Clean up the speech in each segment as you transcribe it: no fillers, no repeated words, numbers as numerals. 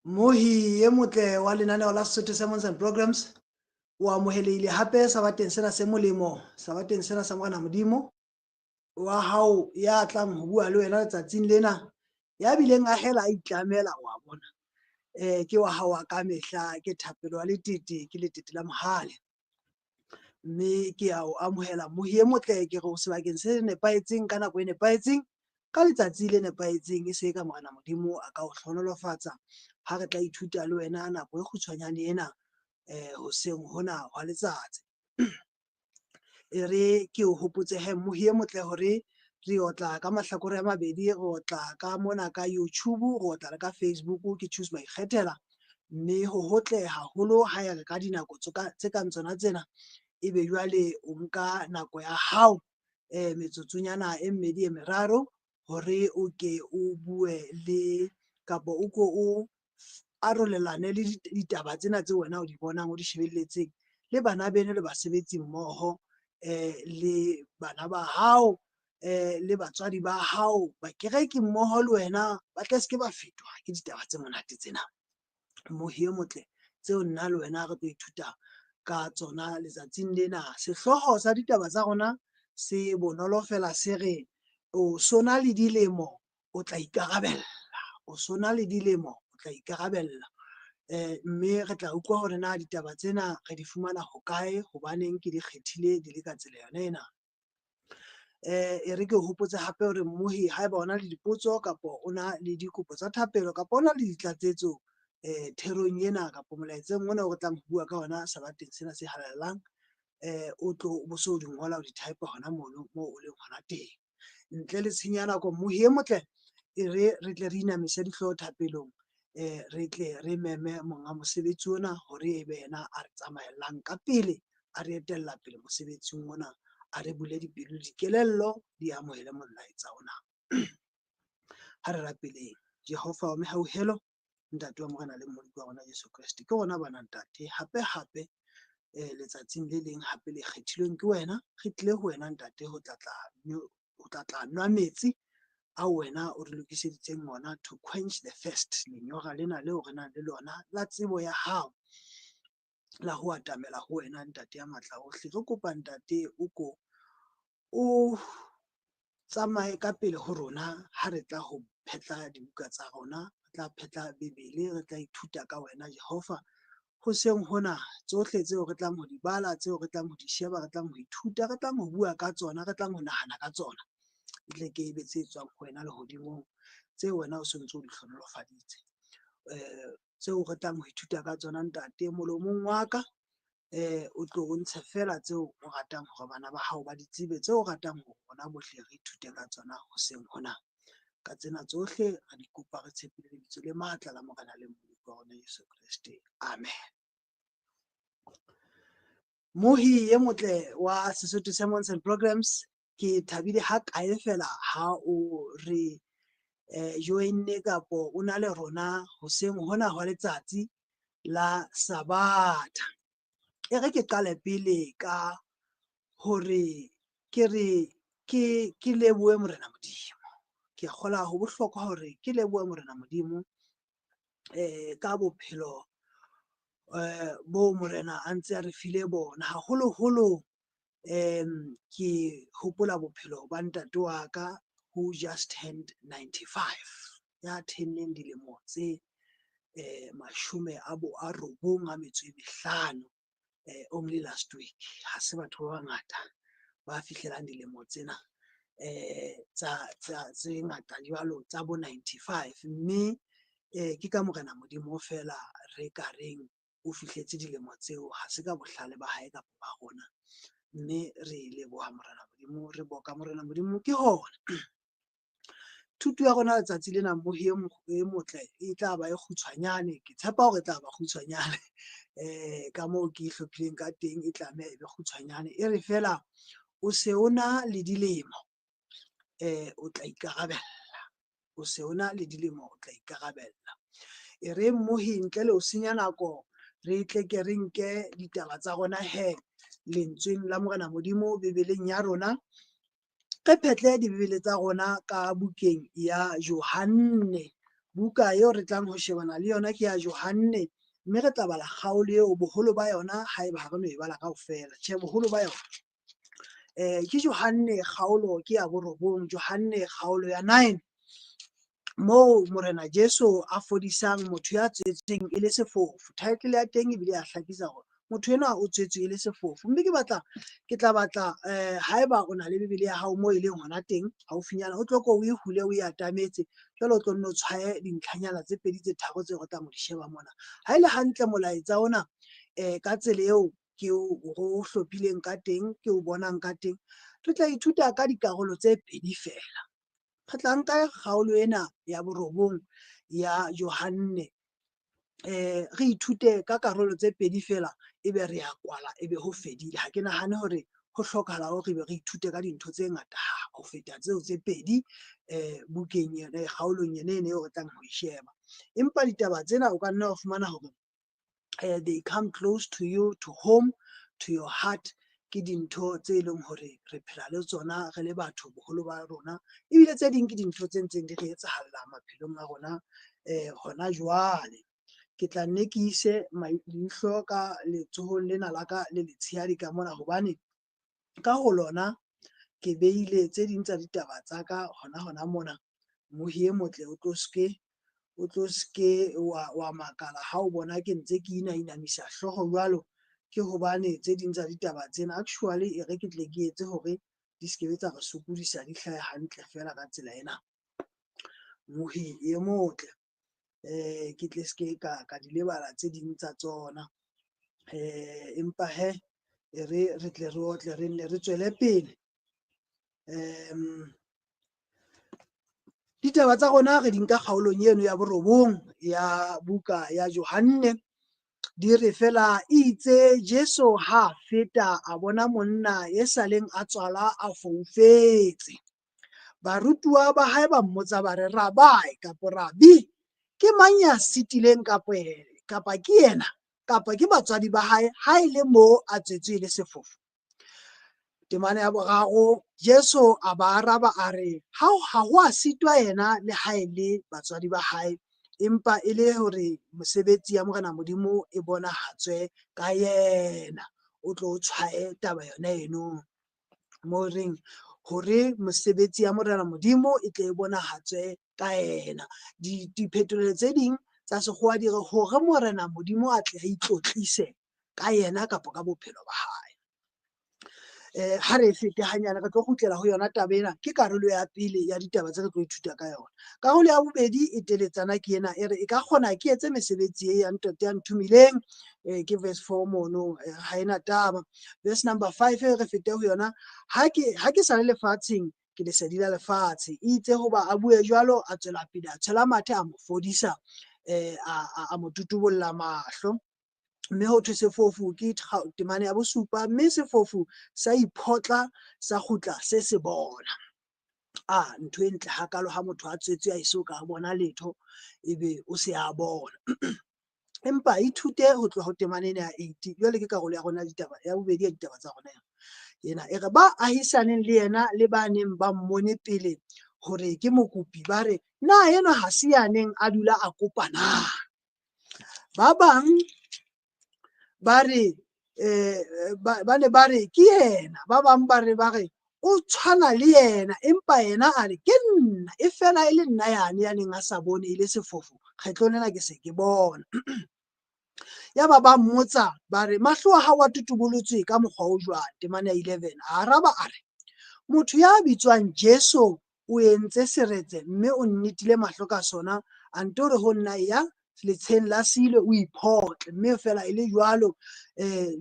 Mmohi e motle wa lenaneo la Sesotho Sermons and Programs o amohelehile hape sabateng sena se molemo, sabateng sena sa Morena Modimo wa hao ya tlang ho bua le wena letsatsing lena, ya bileng a hela a itlamela wa bona. Ke wa hao wa ka mehla, ke Thapelo wa Letete, ke Letete la Mohale. Mme ke a o amohela mmohi e motle, ke re o sebakeng se nepahetseng ka nako e nepahetseng, ka letsatsi le nepahetseng, e se ka Morena Modimo a ka o hlohonolofatsa ha re tla ithuta le wena nako e kgutshwanyane ena hoseng hona hwa letsatsi. E re ke o hopotse he mmohi e motle hore re otla ka mahlakore a mabedi, re otla ka mona ka YouTube, re otla le ka Facebook, ke Choose Maikgethela. Mme ho hotle haholo ha ya re ka dinako tse kang tsona tsena, ebe jwale o nka nako ya hao metsotsonyana e mmedi e meraro hore o ke o bue le kapa o ko o arolelane le ditaba tsena tseo wena o di bonang o di shebelletseng le bana beno le basebetsi mmoho, le bana ba hao, le batswadi ba hao, bakereki mmoho le wena, ba tle seke ba fetwa ke ditaba tse monate tsena. Mmohi e motle tseo nna le wena re tlo ithuta ka tsona letsatsing lena. Sehlooho sa ditaba tsa rona se bonolo fela, se re o sona le dilemo o tla ikarabella, o sona le dilemo o tla ikarabella. Mme re tla utlwa hore na ditaba tsena re di fumana hokae, hobaneng ke di kgethile di le ka tsela yona ena. E re ke o hopotse hape hore mmohi haeba o na le dipotso kapa o na le dikopo tsa thapelo kapa o na le ditlatsetso therong ena kapa molaetseng ona o re tlang ho bua ka ona sabateng sena se halalelang, o tlo bo so di ngola o di type hona mono moo o leng hona teng. Ntle le tshenyo ya nako mmohi e motle, e re re tle re inamise dihlooho thapelong, re tle re meme monga mosebetsi ona hore ebe yena a re tsamaellang ka pele, a re etella pele mosebetsing ona, a re bule dipelo le dikelello di amohele molaetsa ona. Ha re rapeleng. Jehova wa mehauhelo, Ntate wa Morena le Mmoloki wa rona Jesu Kreste, ke rona bana Ntate, hape hape letsatsing le leng hape le kgethilweng ke wena, re tlile ho wena Ntate ho tla nwa metsi a wena o re lokiseditseng ona to quench the thirst, lenyora lena leo re nang le lona la tsebo ya hao, la ho atamela ho wena Ntate ya matla ohle. Re kopa Ntate o ko o tsamaye ka pele ho rona ha re tla ho phetla dibuka tsa rona, re tla phetla Bibele, re tla ithuta ka wena Jehova. Hoseng hona tsohle tseo re tlang ho di bala, tseo re tlang ho di sheba, re tlang ho ithuta, re tlang ho bua ka tsona, re tlang ho nahana ka tsona, e tle ke ebe tse tswang ho wena lehodimong, tse wena o sontso o di hlohonolofaditse. Tseo re tlang ho ithuta ka tsona Ntate, molomong wa ka o tlo o ntshe fela tseo o ratang hore bana ba hao ba di tsebe, tseo o ratang hore rona bohle re ithute ka tsona hoseng hona. Ka tsena tsohle re di kopa re tshepile lebitso le matla la Morena le Mmoloki wa rona Jesu Kreste. Amen. Mohi e motle wa Sesotho Sermons and Programs, ke thabile ha kae fela ha o re joinne kapo o na le rona hoseng hona hwa letsatsi la Sabatha. E re ke qale pele ka hore ke re ke lebohe Morena Modimo. Ke a kgolwa ho bohlokwa hore ke lebohe Morena Modimo ka bophelo bo Morena a ntse a re file bona. Haholoholo ke hopola bophelo ba ntate wa ka who just turned 95, ya tenneng dilemo tse 95 only last week. Ha se batho ba bangata ba fihlelang dilemo tsena tsa tse ngata jwalo tsa bo 95, mme ke ka Morena Modimo fela re ka reng o fihletse dilemo tseo, ha se ka bohlale ba hae kapa ba rona. Mme re leboha Morena Modimo, re boka Morena Modimo ke hona. Thuto ya rona letsatsi lena mmohi e motle e tla ba e kgutshwanyane, ke tshepa hore e tla ba kgutshwanyane ka moo ke e hlophileng ka teng, e tlameha e be kgutshwanyane. E re fela o se o na le dilemo o tla ikarabella, o se o na le dilemo o tla ikarabella. E re mmohi ntle le ho senya nako, re tle ke re nke ditaba tsa rona he lentsweng la Morena Modimo Bibeleng ya rona. Re phetle dibibele tsa rona ka bukeng ya Johanne. Buka eo re tlang ho shebana le yona ke ya Johanne, mme re tla bala kgaolo eo boholo ba yona haeba ha re no e bala kaofela. Tjhe, boholo ba yona. Ke Johanne kgaolo ke ya borobong, Johanne kgaolo ya 9, moo Morena Jesu a fodisang motho ya tswetsweng e le sefofu. Title ya teng ebile ya hlakisa hore motho enwa o tswetswe e le sefofu. Mme ke tla batla haeba o na le Bibele ya hao moo e leng hona teng haufinyana, o tlo ko o e hule o e atametse, jwale o tlo nno tshwaye dintlhanyana tse pedi tse tharo tseo re tlang ho di sheba mona. Ha e le hantle molaetsa ona ka tsela eo ke o hlophileng ka teng, ke o bonang ka teng, re tla ithuta ka dikarolo tse pedi feela. Re tla nka kgaolo ena ya borobong ya Johanne, re ithute ka karolo tse pedi feela, ebe re ya kwala, ebe ho fedile. Ha ke nahane hore ho hlokahala hore re be re ithute ka dintho tse ngata ho feta tseo tse pedi bukeng yona kgaolong yona ena eo re tlang ho e sheba. Empa ditaba tsena o ka nna wa fumana hore they come close to you, to home, to your heart. Ke dintho tse leng hore re phela le tsona re le batho boholo ba rona, ebile tse ding ke dintho tse ntseng di re etsahalla maphelong a rona hona jwale. Ke tla nne ke ise leihlo ka letsohong lena la ka le letshehadi ka mona, hobane ka ho lona ke beile tse ding tsa ditaba tsa ka hona hona mona. Mohi e motle, o tlo ske wa makala ha o bona ke ntse ke ina-inamisa hlooho jwalo, ke hobane tse ding tsa ditaba tsena actually e re ke tle ke etse hore di se ke tsa re sokodisa, di hlahe hantle feela ka tsela ena. Mohi e motle, ke tle ske ka di lebala tse ding tsa tsona. Empa he e re re tle re otle re nne re tswele pele. Ditaba tsa rona re di nka kgaolong eno ya borobong ya buka ya Johanne. Di re fela itse Jesu ha feta a bona monna e saleng a tswala a foufetse. Barutuwa ba hae ba mmotsa ba re, Rabai kapa Rabi, ke mang ya sitileng kapa ke yena kapa ke batswadi ba hae ha e le moo a tswetswe e le sefofu? Temana ya boraro, Jesu a ba araba a re, ha ho a sitwa yena le ha e le batswadi ba hae, empa e le hore mosebetsi ya Morena Modimo e bonahatswe ka yena. O tlo tshwaye taba yona eno mo reng hore mosebetsi ya Morena Modimo e tle e bonahatswe ka yena. Diphetolelo tse ding tsa sekgowa di re hore Morena Modimo a tle a itlotlise ka yena kapa ka bophelo ba hae. Ha re fete hanyane re tlo kgutlela ho yona taba ena, ke karolo ya pele ya ditaba tse re tlo ithuta ka yona. Karolo ya bobedi e teletsana ke ena e re e ka kgona ke etse mesebetsi e ya ntate ya nthomileng, ke verse 4 mono, ha ena taba. Verse number 5 e re fete ho yona, ha ke sa le lefatsheng ke lesedi la lefatshe. Itse hoba a bue jwalo a tswela pele a tshwela mathe a mo fodisa, a mo tutubolla mahlo. Mme ho thwe sefofu ke temane ya bosupa, mme sefofu sa iphotla sa kgutla se se bona. Ntho e ntle hakalo ha motho a tswetswe a eso ka bona letho ebe o se a bona. Empa ithute ho tloha ho temane ena ya 8. Jwale ke karolo ya rona ditaba ya bobedi ya ditaba tsa rona ena. E re ba ahisaneng le yena le ba neng ba mmone pele hore ke mokopi ba re, na enwa ha se ya neng a dula a kopa na? Ba bang ba re ba ne ba re ke yena, ba bang ba re o tshwana le yena, empa yena a re ke nna, e fela e le nna yane ya neng a sa bone e le sefofu, kgetlong lena ke se ke bona. Yaba ba mmotsa ba re mahlo a hao a tutubolotswe ka mokgwa o jwang? Temana ya 11 a araba a re motho ya bitswang Jesu o entse seretse mme o nnetile mahlo ka sona, a nto re ho nna ya letsheng la Silo o iphotle, mme fela e le jwalo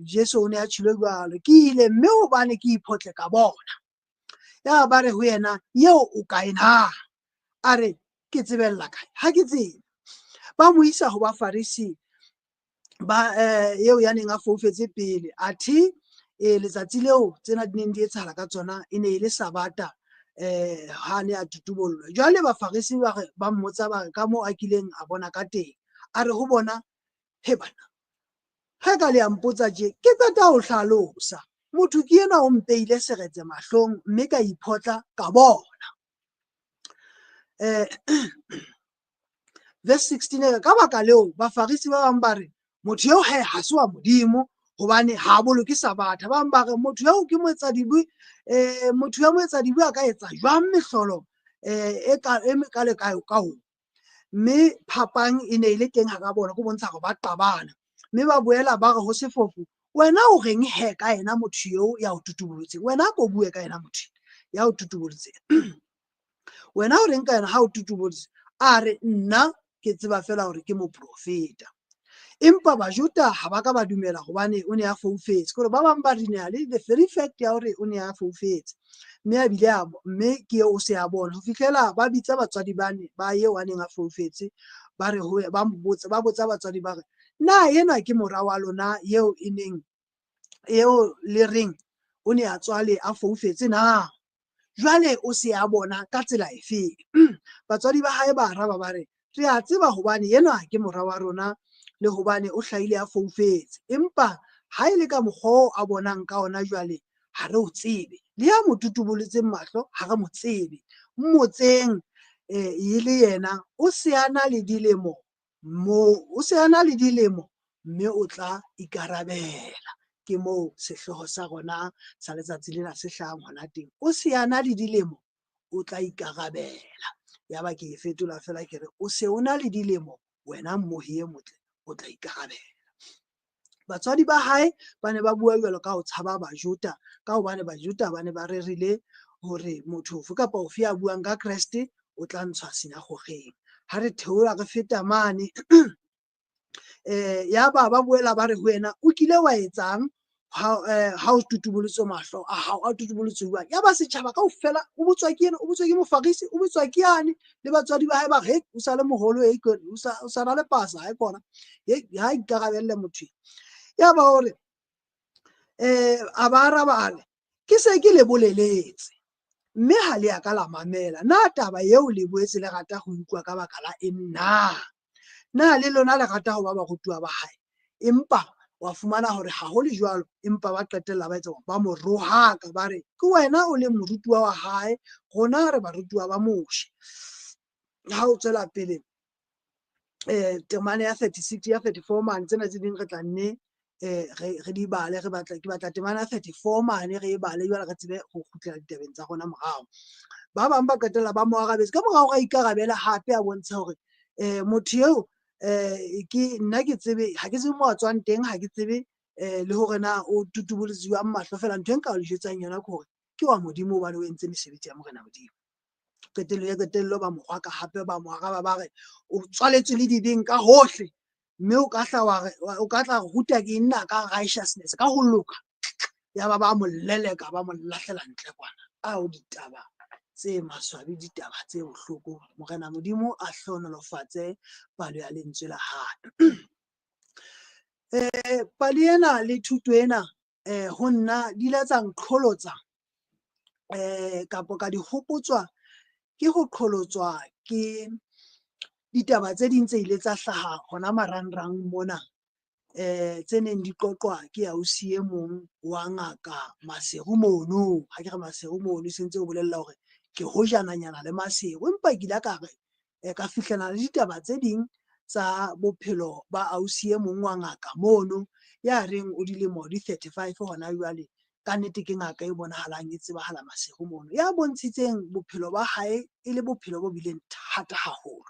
Jesu o ne a tjhilo jwalo, ke ile mme hobane ke iphotle ka bona. Ya ba re ho yena, eo o kae na? A re ke tsebella kae? Ha ke tsebe. Ba mo isa ho Bafarisi ba eo ya neng a foufetse pele, athe letsatsi leo tsena di neng di etsahala ka tsona e ne e le Sabata, ha ne a tutubollwa. Jwale Bafarisi ba re ba mmotsa ba re ka moo a kileng a bona ka teng. A re ho bona, he bana, ha ka le a mpotsa tje, ke qeta ho hlalosa. Motho ke enwa o mpeile seretse mahlong mme ka iphotla ka bona. Verse 16 e re, ka baka leo Bafarisi ba bang ba re, motho eo he ha se wa Modimo, hobane ha a boloke Sabatha. Ba bang ba re, motho eo ke moetsadibe, motho ya moetsadibe a ka etsa jwang mehlolo e ka e mekalo ka ho? Mme phapang e ne e le teng hara bona, ke bontsha hore ba qabana. Mme ba boela ba re ho sefofu, wena o reng he ka yena motho eo ya o tutubolotseng? Wena a ko bue ka yena motho ya o tutubolotseng. Wena o reng ka yena ha o tutubolotse? A re, nna ke tseba fela hore ke moprofeta. Empa Bajuda ha ba ka ba dumela hobane o ne a foufetse. Ke hore ba bang ba re le the very fact ya hore o ne a foufetse, mme a bile a mme ke o se a bona, ho fihlela ba bitsa batswadi bane ba eo a neng a foufetse, ba re ho ba botsa, ba botsa batswadi ba re, na enwa ke mora wa lona eo e neng eo le reng o ne a tswale a foufetse na? Jwale o se a bona ka tsela efeng? Batswadi ba hae ba araba ba re, re a tseba hobane enwa ke mora wa rona le hobane o hlahile a foufetse, empa ha e le ka mokgwa oo a bonang ka ona jwale ha re o tsebe, le ya mo tutubolotseng mahlo ha re mo tsebe. Mmotseng e le yena o se a na le dilemo moo, o se a na le dilemo mme o tla ikarabela. Ke moo sehlooho sa rona sa letsatsi lena se hlahang hona teng. O se a na le dilemo, o tla ikarabela. Yaba ke e fetola fela ke re, o se o na le dilemo wena mmohi e motle, o tla ikarabela. Batswadi ba hae ba ne ba bua jwalo ka ho tshaba Bajuda, ka hobane Bajuda ba ne ba rerile hore motho ofe kapa ofe ya buang ka Kreste o tla ntshwa sinagogeng. Ha re theoha re feta mane, yaba ba boela ba re ho yena, o kile wa etsang ha o tutubolotswe mahlo a hao, a tutubolotswe jwang? Yaba setjhaba kaofela o botswa ke yena, o botswa ke Mofarisi, o botswa ke yane, le batswadi ba hae ba re, o sa le moholo, o sa na le pasa ha e kona, ha ikarabelle motho. Yaba hore a ba araba a re, ke se ke le boleletse mme ha le ya ka la mamela. Na taba eo le boetse le rata ho utlwa ka baka la eng na? Na le lona le rata ho ba barutuwa ba hae? Empa wa fumana hore ha ho le jwalo, empa ba qetella ba etsa ba mo rohaka, ba re ke wena o leng morutuwa wa hae, rona re barutuwa ba Moshe. Ha o tswela pele temana ya 36 ya 34 mane, tsena tse ding re tla nne re di bale, re batla ke batla temana ya 34 mane re e bale jwale re tsebe ho kgutlela ditabeng tsa rona morao. Ba bang ba qetella ba mo arabetse ka morao, ra ikarabela hape a bontsha hore motho eo ke nna ke tsebe, ha ke tsebe mo a tswang teng, ha ke tsebe le hore na o tutubolotse jwang mahlo. Fela ntho e nka o le jwetsang yona ke hore ke wa Modimo, hobane o entse mesebetsi ya Morena Modimo. Qetello ya qetello ba mo rwaka hape, ba mo araba ba re o tswaletswe le dibeng ka hohle, mme o ka tla wa re, o ka tla ruta ke nna ka righteousness, ka ho loka. Yaba ba mo leleka, ba mo lahlela ntle kwana. Ao ditaba tse maswabi, ditaba tse bohloko. Morena Modimo a hlohonolofatse palo ya lentswe la hae. Pale ena le thuto ena ho nna di ile tsa nqholotsa kapo ka di hopotswa ke ho qholotswa ke ditaba tse ding tse ile tsa hlaha hona marangrang mona, tse neng di qoqwa ke ausi e mong wa ngaka Maseru mono. Ha ke re Maseru mono, se ntse o bolella hore ke hojananyana le Maseru, empa ke ile ka re ka fihlana le ditaba tse ding tsa bophelo ba ausi e mong wa ngaka mono, ya reng o dilemo di 35 hona jwale. Ka nnete ke ngaka e bonahalang e tsebahala Maseru mono, ya bontshitseng bophelo ba hae e le bophelo bo bileng thata haholo.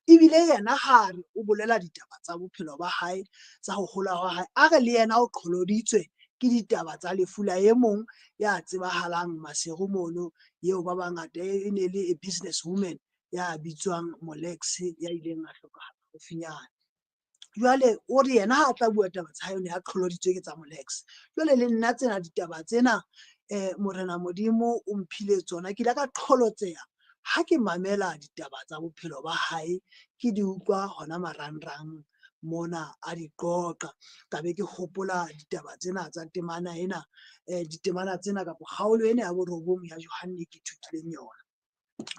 Ebile yena ha re o bolela ditaba tsa bophelo ba hae, tsa ho hola hwa hae, a re le yena o qholoditswe ke ditaba tsa lefu la e mong ya tsebahalang Maseru mono, eo ba bangata e ne le a business woman ya bitswang Molex, ya ileng a hlokahala haufinyane. Jwale o re yena ha a tla bua taba tsa hae, o ne a qholoditswe ke tsa Molex. Jwale le nna tsena ditaba tsena Morena Modimo o mphile tsona, ke ile ka qholotseha ha ke mamela ditaba tsa bophelo ba hae, ke di utlwa hona marangrang mona a di qoqa. Ka be ke hopola ditaba tsena tsa temana ena, ditemana tsena kapa kgaolo ena ya 9 ya Johanne ke ithutileng yona.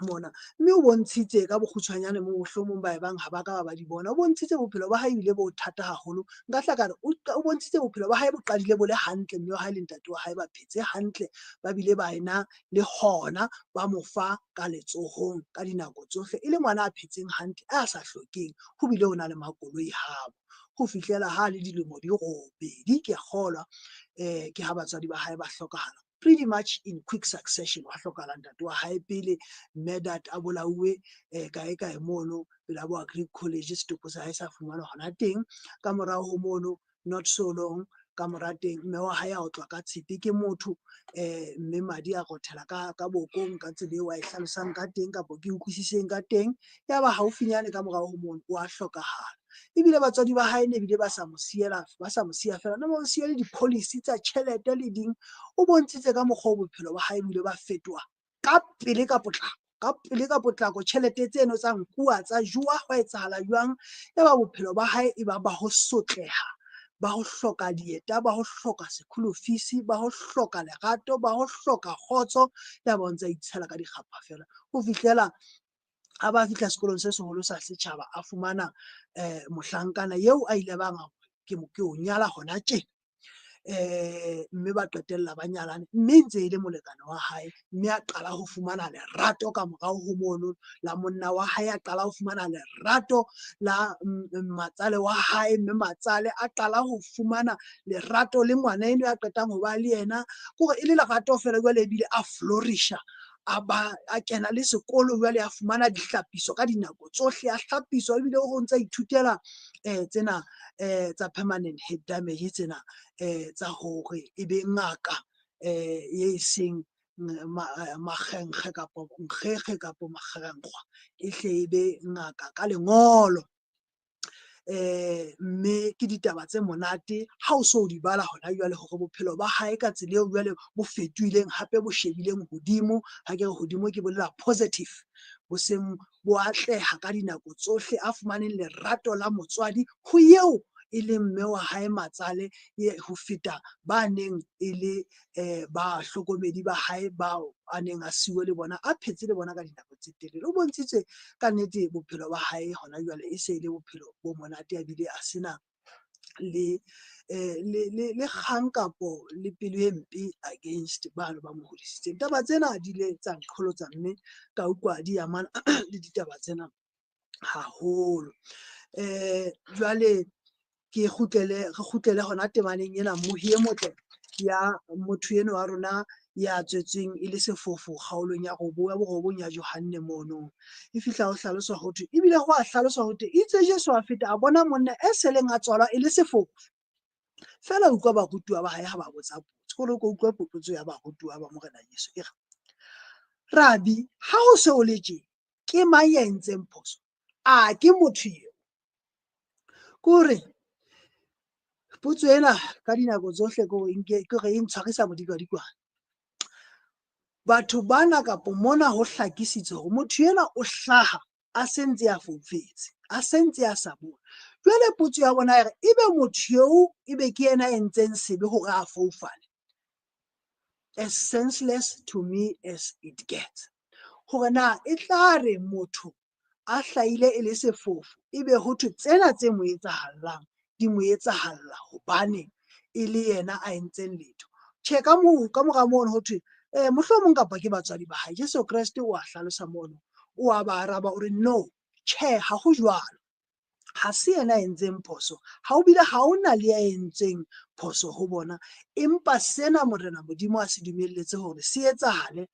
Mona mme o bontshitse ka bokgutshwanyane mo mohlomong ba e bang ha ba ka ba di bona. O bontshitse bophelo ba hae ebile bo thata haholo. Nka hla ka re o bontshitse bophelo ba hae bo qadile bo le hantle, mme wa hae le ntate wa hae ba phetse hantle, ba bile ba ena le hona ba mo fa ka letsohong ka dinako tsohle, e le ngwana a phetseng hantle, a sa hlokeng, ho bile ho na le makoloi habo. Ho fihlela ha le dilemo di 8, ke a kgolwa ke ha batswadi ba hae ba hlokahala pretty much in quick succession. Wa hlokahala ntate wa hae pele, Medard a bolauwe kae kae mono pela bo Agri College, setopo sa hae sa fumanwa hona teng. Ka morao ho mono, not so long ka mora teng, mme wa hae a otlwa ka tshepe ke motho, mme madi a rothela ka bokong ka tsela eo a e hlalosang ka teng kapa ke utlwisiseng ka teng. Ya ba haufinyane ka morao ho mono wa hlokahala. Ebile batswadi ba hae ne bile ba sa mo siela, ba sa mo siya fela, ne ba mo siya le di-policy tsa tjhelete le ding. O bontshitse ka mokgwa o bophelo ba hae bo ile ba fetoha ka pele ka potlako, ka pele ka potlako. Tjhelete tseno tsa nkuwa, tsa jowa, hwa etsahala jwang? Ya ba bophelo ba hae e ba ba ho sotleha, ba ho hloka dieta, ba ho hloka school fees, ba ho hloka lerato, ba ho hloka kgotso. Ya ba o ntsa itshela ka dikgapha fela ho fihlela ha ba fihla sekolong se seholo sa setjhaba, a fumana mohlankana eo a ile bang ke o nyala hona tjena, mme ba qetella ba nyalane, mme ntse e le molekane wa hae. Mme a qala ho fumana lerato ka morao ho mono la monna wa hae, a qala ho fumana lerato la matsale wa hae, mme matsale a qala ho fumana lerato le ngwana eno ya qetang ho ba le yena. Kore e le lerato fela jwale, ebile a flourisha, a ba a kena le sekolo jwale, a fumana dihlapiso ka dinako tsohle, a hlapiswa, ebile o ntsa ithutela tsena tsa permanent head damage, tsena tsa hore e be ngaka e seng makgenkge kapa nkgekge kapa makgerenkgwa, e hle e be ngaka ka lengolo. Mme ke ditaba tse monate ha o so di bala hona jwale hore bophelo ba hae ka tsela eo jwale bo fetohileng, hape bo shebileng hodimo. Ha ke re hodimo, ke bolela positive, bo seng bo atleha ka dinako tsohle, a fumaneng lerato la motswadi ho eo e leng mme wa hae matsale, ho feta ba neng e le ba hlokomedi ba hae bao a neng a siuwe le bona, a phetse le bona ka dinako tse telele. O bontshitse ka nnete bophelo ba hae hona jwale e se e le bophelo bo monate, a bile a sena le kgang kapo le pelo e mpe against bano ba mo hodisitseng. Taba tsena di ile tsa nqholotsa, mme ka utlwa di amana le ditaba tsena haholo. Jwale ke kgutlele, re kgutlele hona temaneng ena, mmohi e motle, ya motho eno wa rona ya tswetsweng e le sefofo kgaolong ya 9 ya Johanne mono. E fihla ho hlaloswa ho thwe, ebile ho a hlaloswa ho thwe itse Jesu a feta a bona monna e seleng a tswalwa e le sefofo. Feela utlwa barutuwa ba hae ha ba botsa potso, kore o ko utlwe potso ya barutuwa ba Morena Jesu e re, "Rabi, ha ho se o le tje, ke mang ya entseng phoso? A ke motho eo?" Kore potso ena ka dinako tsohle ke hore nke ke re e ntshwarisa modikwadikwane. Batho bana kapo mona ho hlakisitswe hore motho enwa o hlaha a sentse a foufetse, a sentse a sa bone. Jwale potso ya bona e re, ebe motho eo ebe ke yena a entseng sebe hore a foufale? As senseless to me as it gets. Hore na e tla re motho a hlahile e le sefofo, ebe ho thwe tsena tse mo etsahallang di mo etsahalla hobane e le yena a entseng letho. Tjhe, ka moo ka mora mono ho thwe mohlomong kapa ke batswadi ba hae. Jesu Kreste o a hlalosa mono, o a ba araba, o re no, tjhe, ha ho jwalo. Ha se yena a entseng phoso, ha o bile ha hona le ya entseng phoso ho bona, empa sena Morena Modimo a se dumelletse hore se etsahale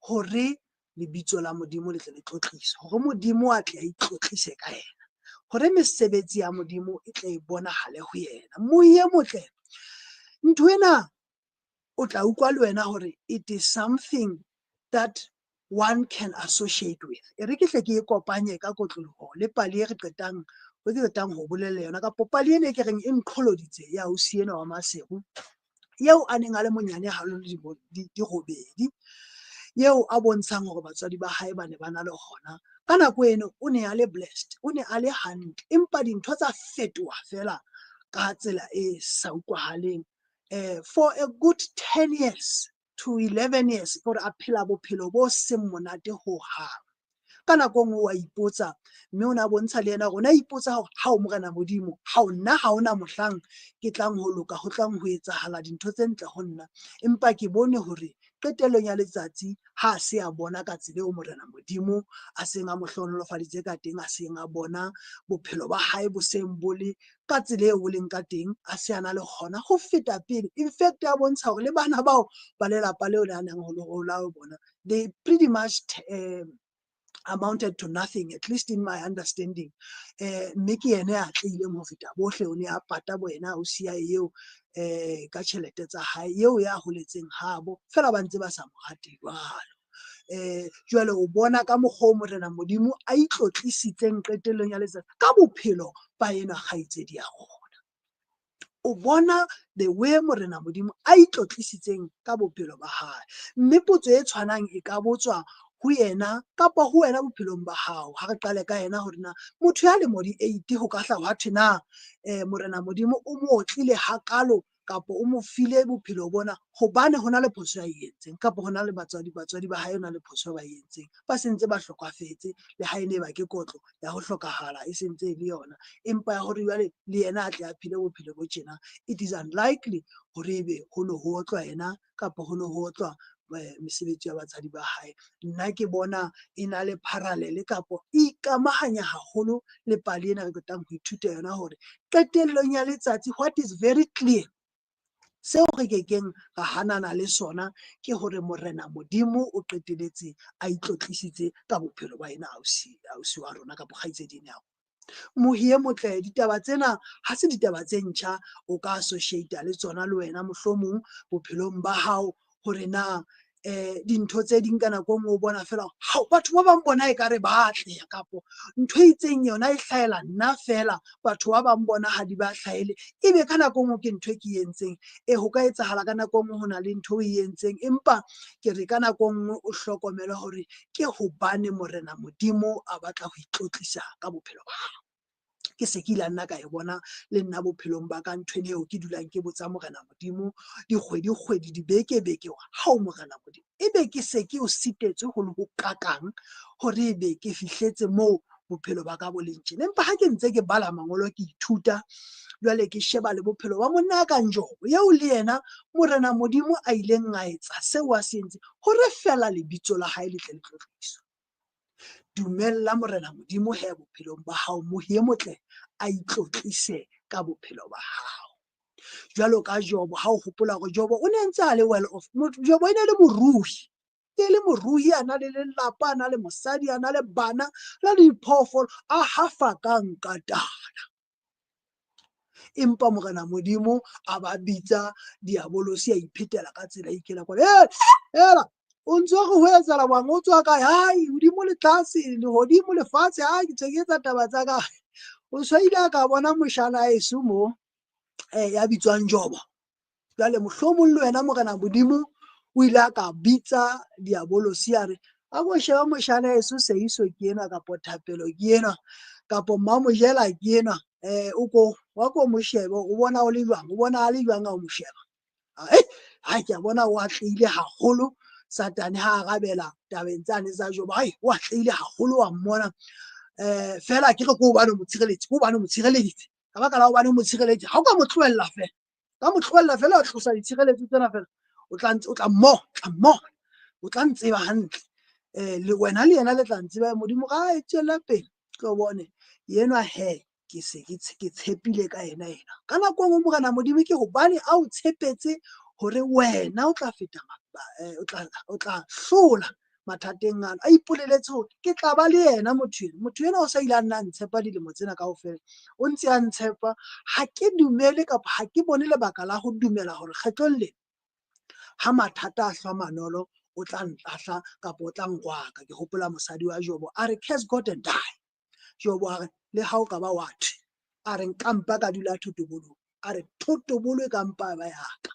hore lebitso la Modimo le tle le tlotliswe, hore Modimo a tle a itlotlise ka yena, hore mesebetsi ya Modimo e tle e bonahale ho yena. Mmohi e motle, ntho ena o tla utlwa le wena hore it is something that one can associate with. E re ke hle ke e kopanye ka kotloloho le pale e re qetang o ke qetang ho bolella yona, kapa pale ena e ke reng e nqholoditse ya ausi enwa wa Maseru, eo a neng a le monyane haholo dilemo di 8, eo a bontshang hore batswadi ba hae ba ne ba na le hona. Ka nako eno o ne a le blessed, o ne a le hantle, empa dintho tsa fetoha fela ka tsela e sa utlwahaleng. For a good 10 years to 11 years, hore a phela bophelo bo seng monate ho hang. Ka nako e nngwe wa ipotsa, mme o ne a bontsha le yena hore o ne a ipotsa hore hao Morena Modimo, hao nna ha hona mohlang ke tlang ho loka, ho tlang ho etsahala dintho tse ntle ho nna. Empa ke bone hore qetellong ya letsatsi ha a se a bona ka tsela eo Morena Modimo a seng a mo hlohonolofaditse ka teng, a seng a bona bophelo ba hae bo seng bo le ka tsela eo bo leng ka teng, a se a na le hona ho feta pele. In fact, a bontsha hore le bana bao ba lelapa leo le a nang ho la bona, they pretty much amounted to nothing, at least in my understanding. Mme ke yena ya atlehileng ho feta bohle, o ne a pata bo yena ausi ya eo ka tjhelete tsa hae eo ya holetseng habo, feela ba ntse ba sa mo rate jwalo. Jwale o bona ka mokgwa o Morena Modimo a itlotlisitseng qetellong ya letsatsi ka bophelo ba enwa kgaitsedi ya rona. O bona the way Morena Modimo a itlotlisitseng ka bophelo ba hae. Mme potso e tshwanang e ka botswa ho yena kapa ho wena bophelong ba hao. Ha re qale ka yena hore na motho ya lemo di 8 ho ka hla hwa thwe na Morena Modimo o mo otlile hakalo kapa o mo file bophelo bona hobane hona le phoso ya e entseng, kapa hona le batswadi ba hae hona le phoso ba e entseng, ba sentse ba hlokafetse, le ha e ne ba ke kotlo ya ho hlokahala e sentse e le yona, empa ya hore jwale le yena a tle a phele bophelo bo tjena, it is unlikely hore ebe ho no ho otlwa yena kapa ho no ho otlwa mesebetsi ya batswadi ba hae. Nna ke bona e na le parallel kapo e ikamahanya haholo le pale ena re qetang ho ithuta yona, hore qetellong ya letsatsi what is very clear, seo re kekeng ra hanana le sona ke hore Morena Modimo o qeteletse a itlotlisitse ka bophelo ba ena ausi wa rona kapa kgaitsedi ena ya rona. Mohi e motle, ditaba tsena ha se ditaba tse ntjha, o ka associate le tsona le wena mohlomong bophelong ba hao, hore na dintho tse ding ka nako e nngwe o bona feela hao batho ba bang bona ekare ba atleha, kapo ntho e itseng yona e hlahela nna feela, batho ba bang bona ha di ba hlahele, ebe ka nako e nngwe ke ntho e ke entseng. Ho ka etsahala ka nako e nngwe ho na le ntho o e entseng, empa ke re ka nako e nngwe o hlokomele hore ke hobane Morena Modimo a batla ho itlotlisa ka bophelo ba hao. Ke se ke ile nna ka e bona le nna bophelong ba ka ntho eo ke dulang ke botsa Morena Modimo dikgwedi kgwedi dibeke beke, hao Morena Modimo, ebe ke se ke o sitetswe ho le ho kakang hore ebe ke fihletse moo bophelo ba ka bo leng tjena. Empa ha ke ntse ke bala mangolo ke ithuta, jwale ke sheba le bophelo ba monna ka Jobo, eo le yena Morena Modimo a ileng a etsa seo a se entseng hore feela lebitso la hae le tle le tlotliswe. Dumella Morena Modimo he bophelong ba hao, mohi e motle, a itlotlise ka bophelo ba hao. Jwalo ka Jobo, ha o hopola hore Jobo o ne ntse a le well off, Jobo e ne le moruhi, e le moruhi, a na le lelapa, a na le mosadi, a na le bana, a na le diphoofolo, a hafa ka nkatana. Empa Morena Modimo a ba bitsa diabolosi, a iphetela ka tsela e ikela kwana. Hela, o ntso re ho etsahala bang, o tswa kae? Hai, hodimo le tlase, lehodimo lefatshe, hai, ke tse ke etsa taba tsa ka. O so ile a ka bona moshana eso mo, ya bitswang Jobo. Jwale mohlomong le wena Morena Modimo o ile a ka bitsa diabolosi a re, a ko sheba moshana eso Seiso ke enwa, kapo Thapelo ke enwa, kapo Mmamojela ke enwa, o ko wa ko mo shebe, o bona o le jwang, o bona a le jwang ha o mo sheba. Hai, ke a bona o atlehile haholo. Satane ha arabela tabeng tsane tsa Jobo, hai, o atlehile haholo wa mmona. Feela ke re ke hobane o mo tshireleditse, ke hobane o mo tshireleditse. Ka baka la hobane o mo tshireleditse, ha o ka mo tlohella feela, ka mo tlohella feela, o tlosa ditshireletso tsena feela, o tla o tla mmona, tla mmona, o tla ntseba hantle. Le wena le yena le tla ntseba. Modimo ga e tswela pele, tlo bone yenwa he, ke se ke tshepile ka yena ena. Ka nako e nngwe Morena Modimo ke hobane a o tshepetse hore wena o tla feta, o tla hlola mathateng ana, a ipoleletse hore ke tla ba le yena motho ena. Motho ena o sa ile a nna a ntshepa dilemo tsena kaofela, o ntse a ntshepa. Ha ke dumele kapa ha ke bone lebaka la ho dumela hore kgetlong lena ha mathata a hlwa manolo o tla ntlahla kapa o tla nkwaka. Ke hopola mosadi wa Jobo a re, curse God and die. Jobo a re, le ha o ka ba wa thwe, a re nka mpa ka dula thotobolong, a re thotobolo e ka mpa ba ya ka.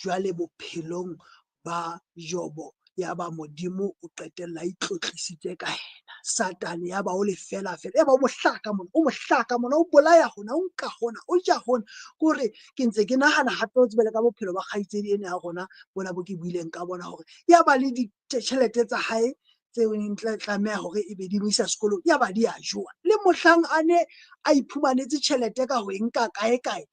Jwale bophelong ba Jobo ya ba Modimo o qetella a itlotlisitse ka yena. Satane ya ba o le fela fela, ya ba o mohlaka mona, o mohlaka mona, o bolaya hona, o nka hona, o ja hona. Ke hore ke ntse ke nahana hape o tsebele ka bophelo ba kgaitsedi ena ya rona bona bo ke buileng ka bona, hore ya ba le ditjhelete tsa hae tseo neng tla tlameha hore e be di mo isa sekolong, ya ba di a jowa. Le mohlang a ne a iphumanetse tjhelete ka ho e nka kae kae,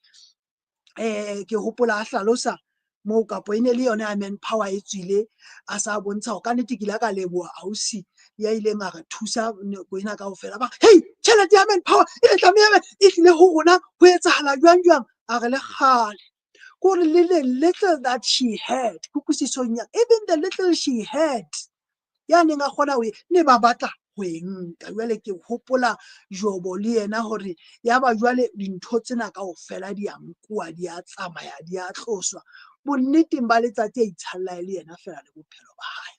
ke hopola a hlalosa moo kapo e ne le yona ya manpower e tswile, a sa bontsha hore kannete ke ile ka leboha ausi ya ileng a re thusa nako ena kaofela. Ba hey, tjhelete ya manpower e tlameha e tlile ho rona, ho etsahala jwang jwang? A re le kgale kore le the little that she had, kutlwisisong ya even the little she had ya neng a kgona ho ne ba batla ho e nka. Jwale ke hopola Jobo le yena hore ya ba jwale dintho tsena kaofela di a nkuwa, di a tsamaya, di a tloswa. Bonneteng ba letsatsi a itshalla le yena feela le bophelo ba hae.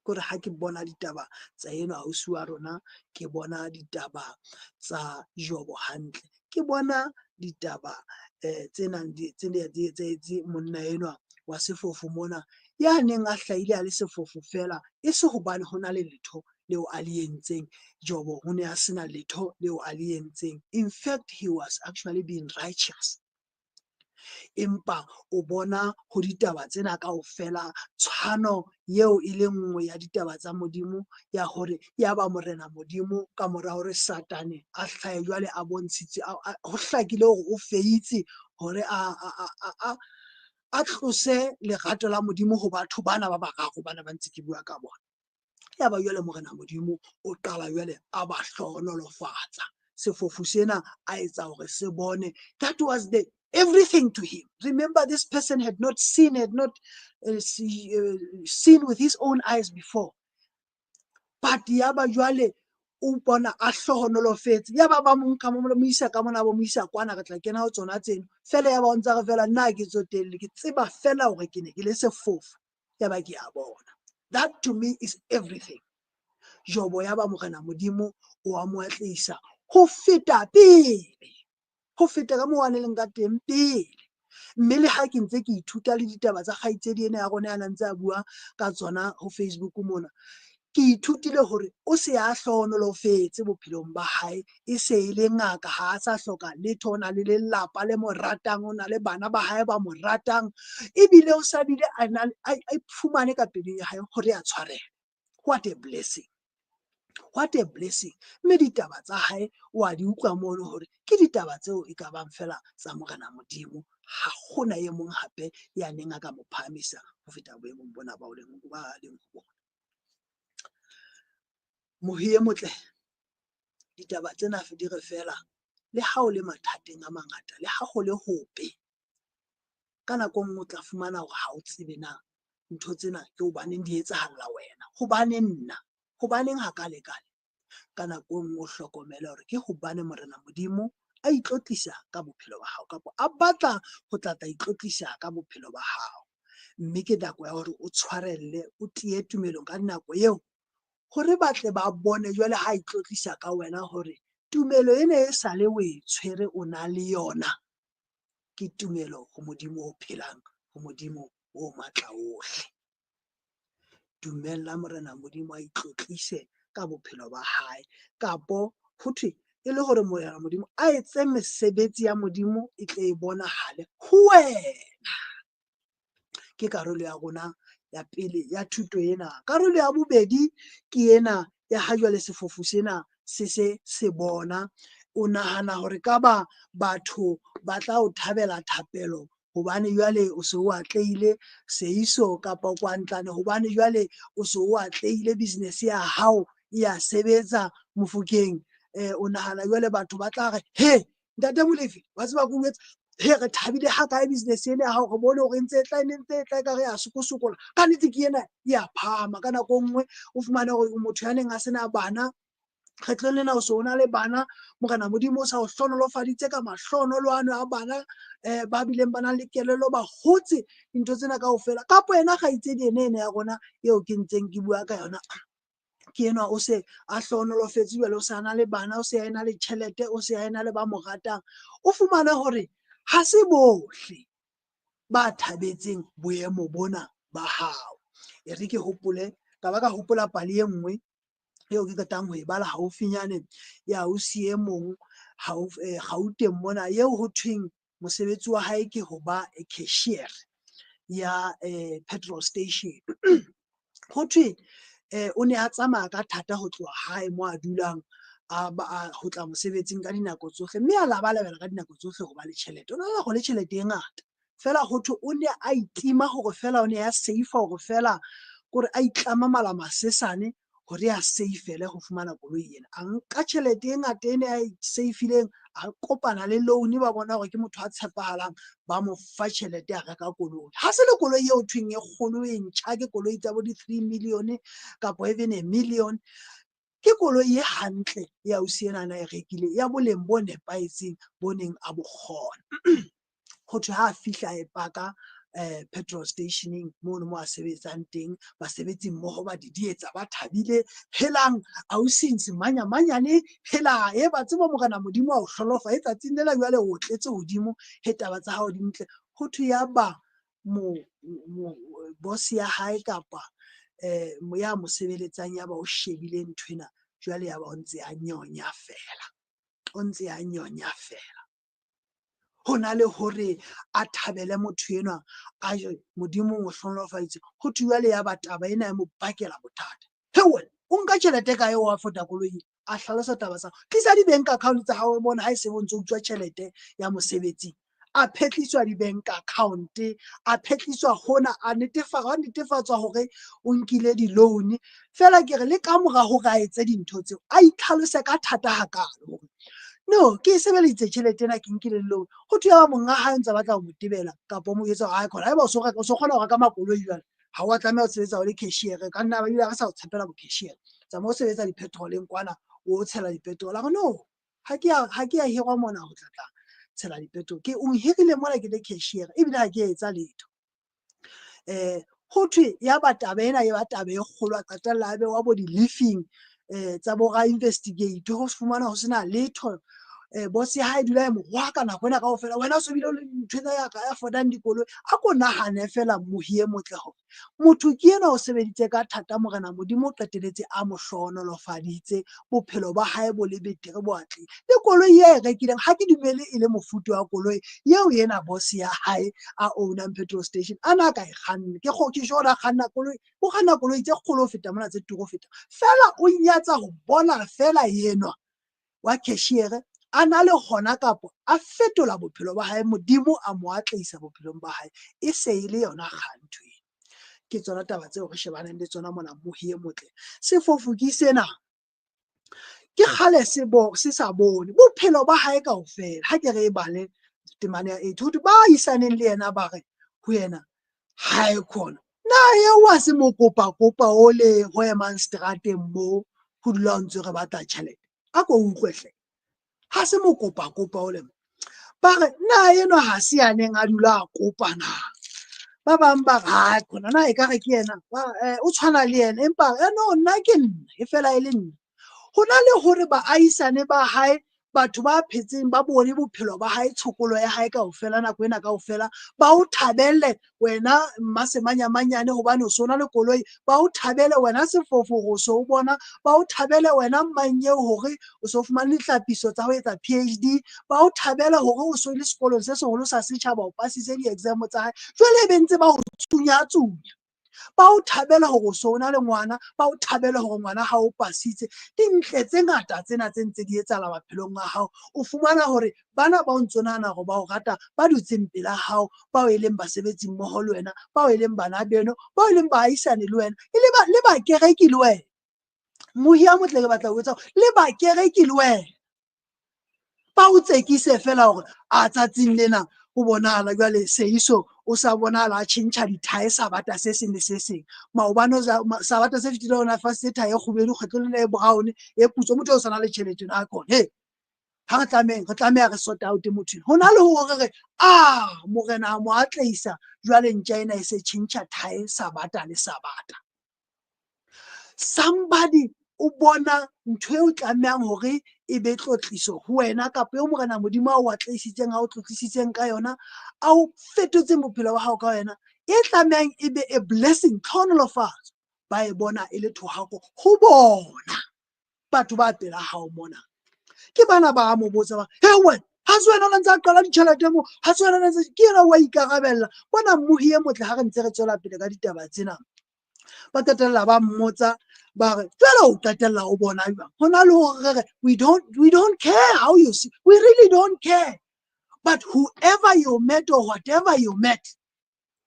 Kore ha ke bona ditaba tsa enwa ausi wa rona, ke bona ditaba tsa Jobo hantle, ke bona ditaba tse nang tse di etsahetse monna enwa wa sefofu mona, ya neng a hlahile a le sefofu fela e se hobane ho na le letho leo a le entseng. Jobo ho ne a sena letho leo a le entseng, in fact he was actually being righteous. Empa o bona ho ditaba tsena kaofela tshwano eo e le nngwe ya ditaba tsa Modimo, ya hore ya ba Morena Modimo ka mora hore Satane a hlahe jwale a bontshitse, ho hlakile hore o feitse hore a tlose lerato la Modimo ho batho bana ba bararo bana ba ntse ke bua ka bona. Ya ba jwale Morena Modimo o qala jwale a ba hlohonolofatsa. Sefofu sena a etsa hore se bone. That was the everything to him. Remember, this person had not seen, had not seen with his own eyes before. But ya ba jwale o bona a hlohonolofetse, ya ba ba mo nka mo isa ka mona, ba mo isa kwana, re tla kena ho tsona tseno fela. Ya ba o ntsa re fela nna ke tsotelle, ke tseba fela hore ke ne ke le sefofu, ya ba ke a bona. That to me is everything. Jobo ya ba Morena Modimo o a mo atlehisa ho feta pele, ho feta ka moo a leng ka teng pele. Mme le ha ke ntse ke ithuta le ditaba tsa kgaitsedi ena ya rona ya na ntse a bua ka tsona ho Facebook mona, ke ithutile hore o se a hlohonolofetse bophelong ba hae, e se e le ngaka, ha a sa hloka letho, o na le lelapa le mo ratang, o na le bana ba hae ba mo ratang, ebile o sa bile a na a iphumane ka pelong ya hae hore a tshwarele. What a blessing, what a blessing. Mme ditaba tsa hae wa di utlwa mono hore ke ditaba tseo e ka bang fela tsa Morena Modimo. Ha hona e mong hape ya neng a ka mo phahamisa ho feta boemong bona ba leng ba leng ho bona. Mohi e motle, ditaba tsena di re fela le ha o le mathateng a mangata, le ha ho le hobe, ka nako e nngwe o tla fumana hore ha o tsebe na ntho tsena ke hobaneng di etsahalla wena, hobaneng nna, hobaneng hakalekale. Ka nako e nngwe o hlokomele hore ke hobane Morena Modimo a itlotlisa ka bophelo ba hao, kapa a batla ho tla tla itlotlisa ka bophelo ba hao. Mme ke nako ya hore o tshwarelle, o tiye tumelong ka nako eo, hore ba tle ba bone jwale ha itlotlisa ka wena hore tumelo ena e sale o e tshwere, o na le yona, ke tumelo ho Modimo o phelang, ho Modimo o matla ohle. Dumella Morena Modimo a itlotlise ka bophelo ba hae, kapo ho thwe e le hore Morena Modimo a etse mesebetsi ya Modimo e tle e bonahale ho wena. Ke karolo ya rona ya pele ya thuto ena. Karolo ya bobedi ke ena ya ha jwale sefofu sena se se se bona. O nahana hore ka ba batho ba tla o thabela thapelo hobane jwale o se o atlehile seiso, kapa kwantlane hobane jwale o se o atlehile, business ya hao e ya sebetsa Mofokeng. O nahana jwale batho ba tla re, he ntate Molefi, wa tseba ke o jwetsa, he re thabile ha kae business ena ya hao, re bone hore ntse e tla, e ntse e tla ekare ya sokosokola, ka nnete ke ena e ya phahama. Ka nako e nngwe o fumane hore motho ya neng a sena bana, kgetlong lena o se o na le bana, Morena Modimo o sa o hlohonolofaditse ka mahlohonolo ano a bana, ba bileng ba nang le kelello, ba hotse dintho tsena kaofela. Kapo yena kgaitsedi ene ena ya rona eo ke ntseng ke bua ka yona, ke enwa o se a hlohonolofetse jwale, o se a na le bana, o se a ena le tjhelete, o se a ena le ba mo ratang. O fumane hore ha se bohle ba thabetseng boemo bona ba hao. E re ke hopole, ka ba ka hopola pale e nngwe eo ke qetang ho e bala haufinyane ya ausi e mong Gauteng mona, eo ho thweng mosebetsi wa hae ke ho ba cashier ya petrol station. Ho thwe O ne a tsamaya ka thata ho tloha hae mo a dulang a ba ho tla mosebetsing ka dinako tsohle, mme a labalabela ka dinako tsohle ho ba le tjhelete. O na le tjhelete e ngata feela ho thwe o ne a itima hore feela o ne a save-a hore feela kore a itlama mala masesane hore a save-ele ho fumana koloi ena. A nka tjhelete e ngata ene a e save-ileng, a kopana le loan ba bona hore ke motho a tshepahalang, ba mo fa tjhelete a reka koloi. Ha se le koloi eo thweng e kgolo e ntjha, ke koloi tsa bo di-3 million kapa even a million. Ke koloi e hantle ya ausi ena a e rekile ya boleng bo nepahetseng bo neng a bo kgona. Ho thwe ha a fihla e paka petrol station-eng mono mo a sebetsang teng, basebetsi mmoho ba didietsa ba thabile. Helang ausi semanyamanyane, hela e ba tseba morena Modimo a o hlolofa e tsatsing lena jwale o tletse hodimo, he taba tsa hao di ntle. Ho thwe ya ba mo boss ya hae kapa ya mo sebeletsang ya ba o shebile nthwena, jwale ya ba o ntse a nyonya fela, o ntse a nyonya fela. Ho na le hore a thabele motho enwa a Modimo o mo hlohonolofaditse, ho thwe jwale ya ba taba ena ya mo bakela bothata. He wena o nka tjhelete kae o afford-a koloi? A hlalosa taba tsa tlisa di-bank account tsa hao o bone ha e se o ntso utswa tjhelete ya mosebetsing. A phetliswa di-bank account, a phetliswa hona, a netefatswa hore o nkile di-loan. Feela ke re le ka mora hore a etse dintho tseo, a itlhalose ka thata hakalo hore no ke e sebeleditse tjhelete ena, ke nkile loan. Ho thwe ya ba monga hae o ntse a batla ho mo tebela kapa o mo jwetsa hore ae haeba o so reka o so kgona ho reka makoloi jwale, ha wa tlameha ho sebetsa o le cashier, ka nna ebile re sa o tshepela bo cashier. Tsamaya o sebetsa di-petrol-eng kwana o tshela di-petrol. A re no, ha ke a hirwa mona ho tla tla tshela di-petrol, ke o hirile mona ke le cashier ebile ha ke etsa letho. Ho thwe ya ba taba ena e ba taba e kgolo, a qetella a bewa bo di-leafing tsa bo ra investigate, ho fumana ho sena letho. Boss ya hae dula e mo rwaka nako ena kaofela, wena o so bile o le ntho ena ya ka ya afford-ang dikoloi. A ko nahane fela mohi e motle hore motho ke enwa o sebeditse ka thata, morena Modimo o qetelletse a mo hlohonolofaditse, bophelo ba hae bo le betere bo atlehile. Le koloi e rekileng ha ke dumele e le mofuta wa koloi eo ena boss ya hae a own-ang petrol station a na ka e kganna. Ke sure a kganna koloi, o kganna koloi tse kgolo ho feta mona, tse turu ho feta. Feela o nyatsa ho bona fela enwa wa cashier a na le hona kapa a fetola bophelo ba hae, Modimo a mo atlehisa bophelong ba hae, e se e le yona kgang ntho ena. Ke tsona taba tseo re shebaneng le tsona mona mohi e motle. Sefofu ke sena, ke kgale se sa bone bophelo ba hae kaofela. Ha ke re e bale temana ya 8, ho thwe ba isaneng le yena ba re ho yena, hae khona na eo ha se mokopakopa o le ho emang seterateng mo ho dula ho ntse re batla tjhelete? A ko utlwe hle, ha se mokopakopa o le mo. Ba re na enwa ha se ya neng a dula a kopa na? Ba bang ba re hai khona na ekare ke yena, o tshwana le yena, empa no nna ke nna e fela e le nna. Ho na le hore baahisane ba hae, batho ba phetseng ba bone bophelo ba hae, tshokolo ya hae kaofela nako ena kaofela, ba o thabele wena mmasemanyamanyane hobane o so na le koloi, ba o thabele wena sefofo hore o so o bona, ba o thabele wena mmanyeo hore o so fumane dihlapiso tsa ho etsa PhD, ba o thabele hore o so le sekolong se seholo sa setjhaba, o pasitse di-exam tsa hae. Jwale e be ntse ba o tsunyatsunya, ba o thabela hore o so o na le ngwana, ba o thabela hore ngwana ha o pasitse. Dintle tse ngata tsena tse ntse di etsahala maphelong a hao, o fumana hore bana ba o ntso nahana hore ba o rata, ba dutseng pela hao, bao e leng basebetsi mmoho le wena, bao e leng bana beno, bao e leng baahisane le wena, e le ba le bakereki le wena. Mohi a motle ke batla ho etsa le bakereki le wena, ba o tsekise fela hore a tsatsing lena o bonahala jwale Seiso o sa bonahala a tjhentjha dithae sabata se seng le se seng. Maobane sabata se fetileng o na fasitse thae e kgubedu, kgetlo lena e brown e putswa, motho o sa na le tjhelete na kona. He, ha re tlameheng, re tlameha re sort out motho. Ho na le hore re a morena a mo atlehisa jwale ntja ena e se tjhentjha thae sabata le sabata. Somebody o bona ntho eo tlamehang hore e be tlotliso ho wena kapa eo morena Modimo a o atlehisitseng, a o tlotlisitseng ka yona, a o fetotseng bophelo ba hao ka yona, e tlamehang e be a blessing, tlhohonolofatso, ba e bona e le thohako ho bona batho ba pela hao mona. Ke bana ba mo botsa ba, he wena, ha se wena o ntse a qala ditjhelete mo, ha se wena ntse ke yena wa ikarabella. Bona mmohi e motle ha re ntse re tswela pele ka ditaba tsena, ba qetella ba mmotsa Ba re jwale o qetella o bona jwang? Ho na le hore re re we don't care how you see, we really don't care, but whoever you met or whatever you met,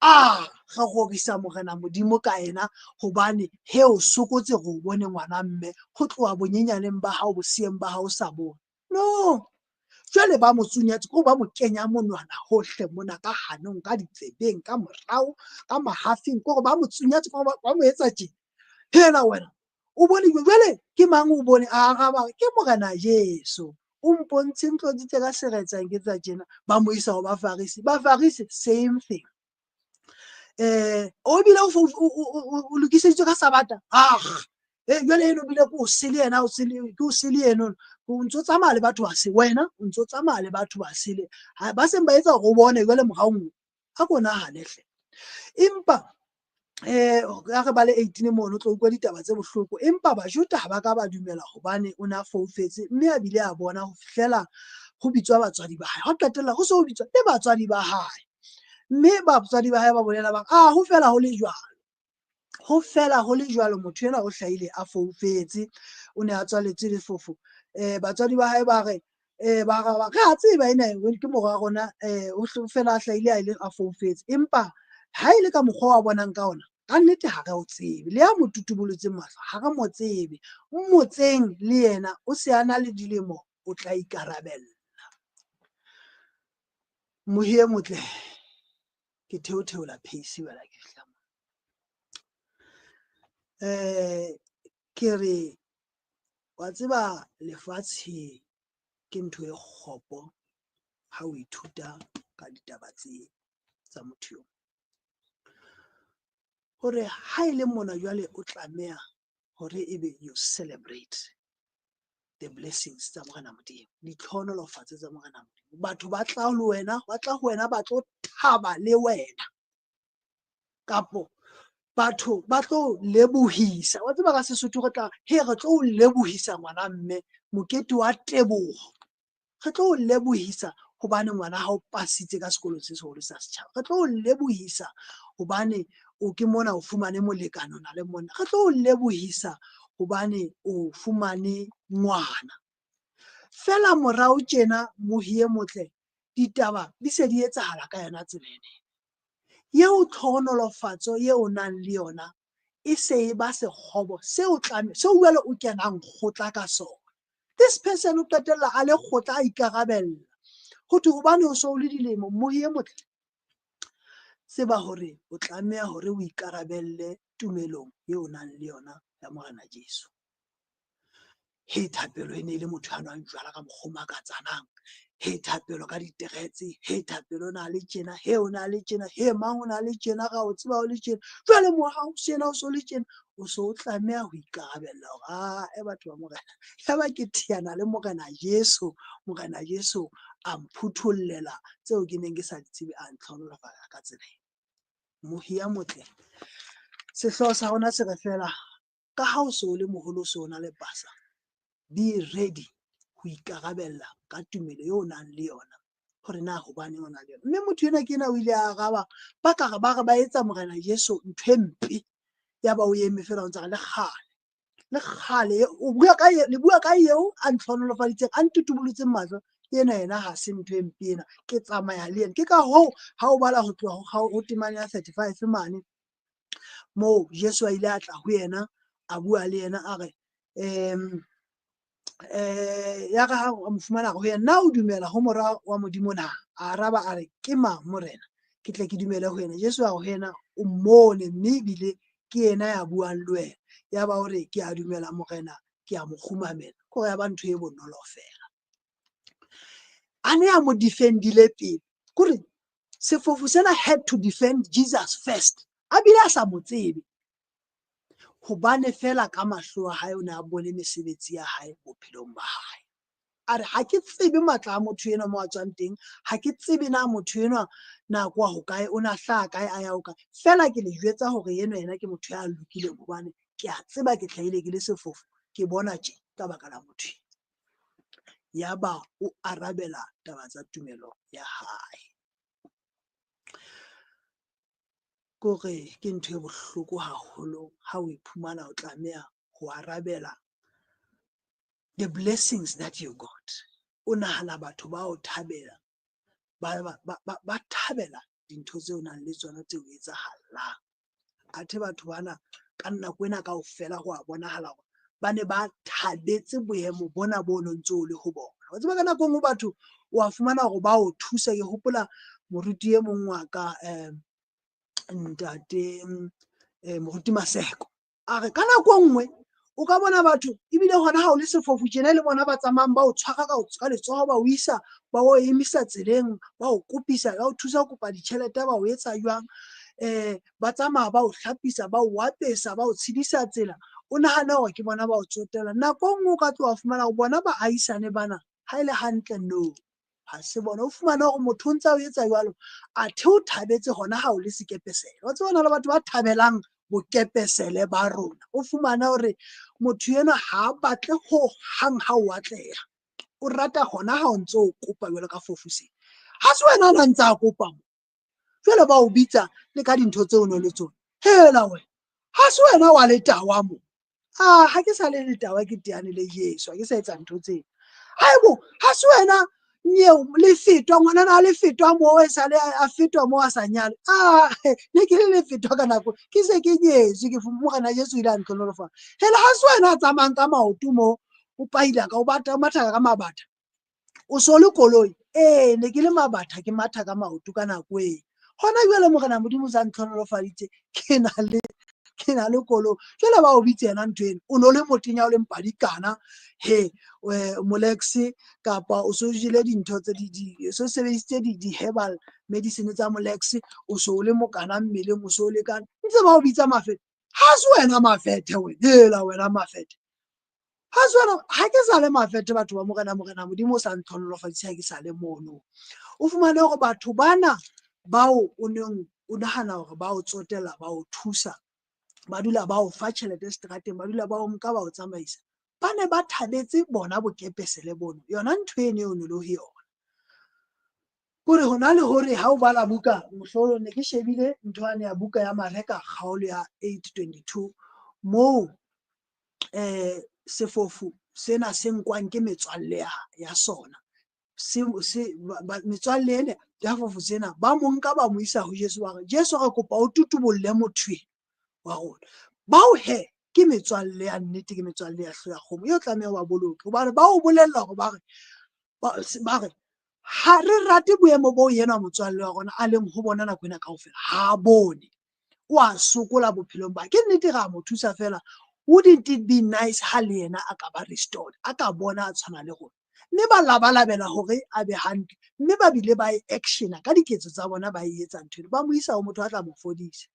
ah, re rorisa Morena Modimo ka ena, hobane he o sokotse re o bone ngwana mme ho tloha bonyenyaneng ba hao, boseyeng ba hao sa bone. No, jwale ba mo tsunyatse ko ba mo kenya monwana hohle mona, ka hanong, ka ditsebeng, ka morao, ka mahafing, kore ba mo tsunyatse, kore ba mo etsa tje. Hela wena, o bone jwale ke mang o bone? A araba, ke Morena Jesu o mpontshe, ntloditse ka seretse, ke tsa tjena. Ba mo isa ho Bafarisi. Bafarisi, same thing. O bile o lokiseditswe ka Sabata. Ah, jwale eno bile ke o sele, yena o sele, ke o sele eno, o ntso tsamaya le batho ba se, wena o ntso tsamaya le batho ba sele ba seng ba etsa hore o bone jwale moraong. A ko nahane hle. Empa a re ba le 18 mono, o tlo utlwa ditaba tse bohloko. Empa Bajuda ha ba ka ba dumela hobane o ne a foufetse mme a bile a bona, ho fihlela ho bitswa batswadi ba hae. Ha qetella ho se ho bitswa le batswadi ba hae, mme batswadi ba hae ba bolela ba, ah, ho fela ho le jwalo, ho fela ho le jwalo, motho enwa o hlahile a foufetse, o ne a tswaletswe lefofo. Batswadi ba hae ba re, ba re, re a tseba ena ke mora rona, o fela a hlahile a ile a foufetse, empa ha e le ka mokgwa wa bonang ka ona, ka nnete ha re o tsebe, le ya mo tutubolotseng mahlo ha re mo tsebe. Mmotseng le yena, o se a na le dilemo, o tla ikarabella. Mohi e motle, ke theotheola pace wela ke fihla mo. Ke re wa tseba, lefatshe ke ntho e kgopo ha o ithuta ka ditaba tse tsa motho eo, hore ha e le mona jwale o tlameha hore ebe you celebrate the blessings tsa Morena Modimo, ditlhohonolofatso tsa Morena Modimo. Batho ba tla ho wena, ba tla ho wena, ba tlo thaba le wena, kapo batho ba tlo lebohisa. Wa tseba ka Sesotho re tla he, re tlo o lebohisa ngwana mme, mokete wa teboho. Re tlo o lebohisa hobane ngwana ha o pasitse ka sekolong se seholo sa setjhaba. Re tlo o lebohisa hobane o ke mona o fumane molekane, o na le monna. Re tlo o lebohisa hobane o fumane ngwana. Feela morao tjena, mohi e motle, ditaba di se di etsahala ka yona tsela ena. Eo tlhohonolofatso eo o nang le yona e se e ba sekgobo seo tlame seo jwale o kenang kgotla ka sona. This person o qetella a le kgotla, a ikarabella. Ho thwe hobane o so o le dilemo, mohi e motle, tseba hore o tlameha hore o ikarabelle tumelong eo o nang le yona ya Morena Jesu. He Thapelo e ne e le motho ya nwang jwala ka mokgwa o makatsanang. He Thapelo ka diteretse, he Thapelo o na le tjena, he o na le tjena, he mang o na le tjena, ra o tseba o le tjena. Jwale mo ha o sena o so le tjena, o so o tlameha ho ikarabella hore ah, e batho ba Morena. Yaba ke teana le Morena Jesu, Morena Jesu a mphuthollela tseo ke neng ke sa di tsebe, a ntlhohonolofatsa ka tsela ena. Mohi ya motle, sehlooho sa rona se re fela ka ha o so o le moholo, o so o na le pasa, be ready ho ikarabella ka tumelo eo o nang le yona, hore na hobaneng o na le yona. Mme motho enwa ke ena o ile a araba, ba ka re ba re ba etsa Morena Jesu ntho e mpe, yaba o eme fela o ntse a re le kgale, le kgale o bua ka le bua ka eo a ntlhohonolofaditseng, a ntutubolotseng mahlo, ena yena ha se ntho e mpe ena, ke tsamaya le yena. Ke ka hoo ha o bala ho tloha ho temana ya 35 mane, moo Jesu a ile a tla ho yena, a bua le yena, a re ya re ha a mo fumana, ho yena, na o dumela ho Mora wa Modimo na? A araba a re, ke mang, Morena, ke tle ke dumele ho yena? Jesu a re ho yena, o mmone, mme ebile ke yena ya buang le wena. Yaba o re, ke a dumela, Morena, ke a mo kgumamela. Kore ya ba ntho e bonolo fela. A ne a mo defendile pele. Kore sefofu sena had to defend Jesus first. A bile a sa mo tsebe. Hobane fela ka mahlo a hae o ne a bone mesebetsi ya hae bophelong ba hae. A re ha ke tsebe matla a motho enwa mo a tswang teng, ha ke tsebe na motho enwa na kwa hokae, o na hlaha kae, a ya hokae. Feela ke le jwetsa hore enwa yena ke motho ya lokileng, hobane ke a tseba ke hlahile ke le sefofu, ke bona tje ka baka la motho enwa. Yaba o arabela taba tsa tumelo ya hae. Kore ke ntho e bohloko haholo ha o iphumana o tlameha ho arabela the blessings that you got. O nahana batho ba o thabela, ba thabela dintho tseo nang le tsona tseo etsahallang. Athe batho bana ka nako ena kaofela ho a bonahala hore ba ne ba thabetse boemo bona bo no ntso o le ho bona. Wa tseba ka nako e nngwe batho wa fumana hore ba o thusa. Ke hopola moruti e mong wa ka, ntate moruti Maseko, a re ka nako e nngwe o ka bona batho ebile hona ha o le sefofu tjena le bona ba tsamayang ba o tshwara ka letsoho, ba o isa, ba o emisa tseleng, ba o kopisa, ba o thusa ho kopa ditjhelete, ba o etsa jwang, ba tsamaya ba o hlapisa, ba o apesa, ba o tshedisa tsela. O nahane hore ke bona ba o tsotella. Nako e nngwe o ka tloha fumana hore bona baahisane bana ha e le hantle, no, ha se bona. O fumane hore motho o ntsa o etsa jwalo, athe o thabetse hona ha o le sekepesele. Wa tseba hona le batho ba thabelang bokepesele ba rona. O fumane hore motho enwa ha a batle ho hang ha o atleha. O rata hona ha o ntso o kopa jwalo ka fofu sena. Ha se wena a ntsa a kopa mo. Jwale ba o bitsa le ka dintho tseo no le tsona. Hela wena, ha se wena wa letawa mo. Ah, ha ke sa le letawa, ke teane le Jesu, ha ke sa etsa ntho tseo. Haebo, ha se wena nyeo le fetwa, ngwanana a le fetwa mo, e sale a fetwa mo a sa nyale. Ah, ne ke le lefetwa ka nako, ke se ke nyetswe, ke Morena Jesu o ile a ntlhonolofatsa. Hela ha se wena a tsamayang ka maoto mo, o paila ka, o bata, o matha ka mabatha. O so le koloi. Ee, ne ke le mabatha, ke matha ka maoto ka nako eo. Hona jwale Morena Modimo o sa ntlhonolofaditse, ke na le koloi. Jwale ba o bitse yena ntho eno, o no le motenya, o le mpadikana, he Molex, kapa o so jele dintho tse di so sebedisitse di herbal medicine tsa Molex, o so o le mokana mmeleng, o so o lekane, ntse ba o bitsa Mafethe. Ha se wena Mafethe wena, hela wena Mafethe. Ha se wena, ha ke sa le Mafethe batho ba Morena, Morena Modimo o sa ntlhonolofaditse, ha ke sa le mono. O fumane hore batho bana bao o neng o nahana hore ba o tsotella, ba o thusa, ba dula ba o fa tjhelete seterateng, ba dula ba o nka ba o tsamaisa, ba ne ba thabetse bona bokepesele bono, yona ntho eno eo no le ho yona. Kore hona le hore ha o bala buka, mohlolo ne ke shebile ntho yane ya buka ya Mareka kgaolo ya 8:22, moo sefofu sena se nkwang ke metswalle ya sona. Metswalle ena ya fofu sena ba mo nka ba mo isa ho Jesu, ba re Jesu re kopa o tutubolle motho ena wa rona. Bao he ke metswalle ya nnete, ke metswalle ya hloya kgomo eo tlameha ba boloke, hobane ba o bolella hore ba re ha re rate boemo bo yena motswalle wa rona a leng ho bona nako ena kaofela, ha bone, o a sokola bophelong ba. Ke nnete re a mo thusa fela, wouldn't it be nice ha le yena a ka ba restored, a ka bona a tshwana le rona? Mme ba labalabela hore a be hantle, mme ba bile ba e actiona ka diketso tsa bona, ba e etsa ntho eno, ba mo isa ho motho a tla mo fodisa.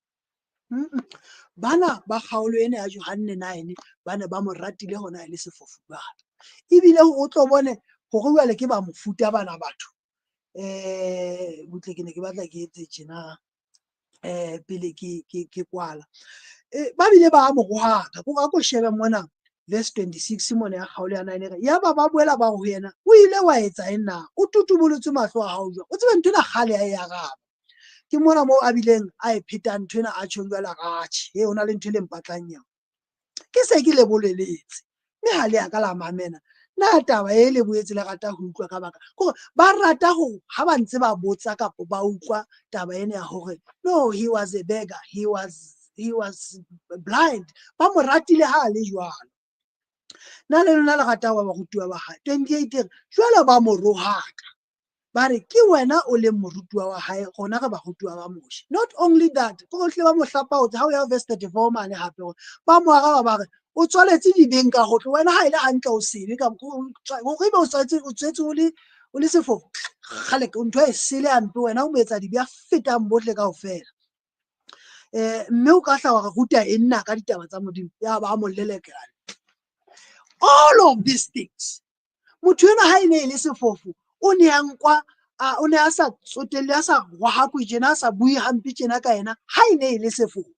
Bana ba kgaolo ena ya Johanne 9 ba ne ba mo ratile hona e le sefofu jwalo. Ebile o tlo bone hore jwale ke ba mofuta bana batho. Butle ke ne ke batla ke etse tjena pele ke kwala. Ba bile ba mo rohaka. Ko ko shebe mona verse 26 mona ya kgaolo ya 9 re yaba ba boela ba ho yena, o ile wa etsa eng na? O tutubolotse mahlo a hao jwang? O tsebe ntho ena kgale ya e araba. Ke mona moo a bileng a e phetang ntho ena, a tjhong jwale a re, atjhe, he hona le ntho e le mpatlang yona. Ke se ke le boleletse, mme ha le a ka la mamela. Na taba e le boetse le rata ho utlwa ka baka kore ba rata ho ha ba ntse ba botsa kapa ba utlwa taba ena ya hore no, he was a beggar, he was blind. Ba mo ratile ha a le jwalo. Na le lona le rata ho ba barutuwa ba hae? 28 re jwale ba mo rohaka, ba re ke wena o leng morutuwa wa hae, rona re barutuwa ba Moshe. Not only that, ko hle ba mo hlapaotse ha o ya verse 34 mane hape hore ba mo araba ba re o tswaletse dibeng ka hohle wena, ha e le hantle o sebe ka hore ebe o tswaletse, o tswetse o le sefofu kgale, ntho e sele hampe, wena o mo etsa dibe a fetang bohle kaofela. Mme o ka hla wa re ruta eng na ka ditaba tsa Modimo? Ya ba mo lelekela. All of these things, motho enwa ha e ne e le sefofu, o ne a nkwa, o ne a sa tsotelle, a sa rohakwe tjena, a sa bue hampe tjena ka yena ha e ne e le sefofu.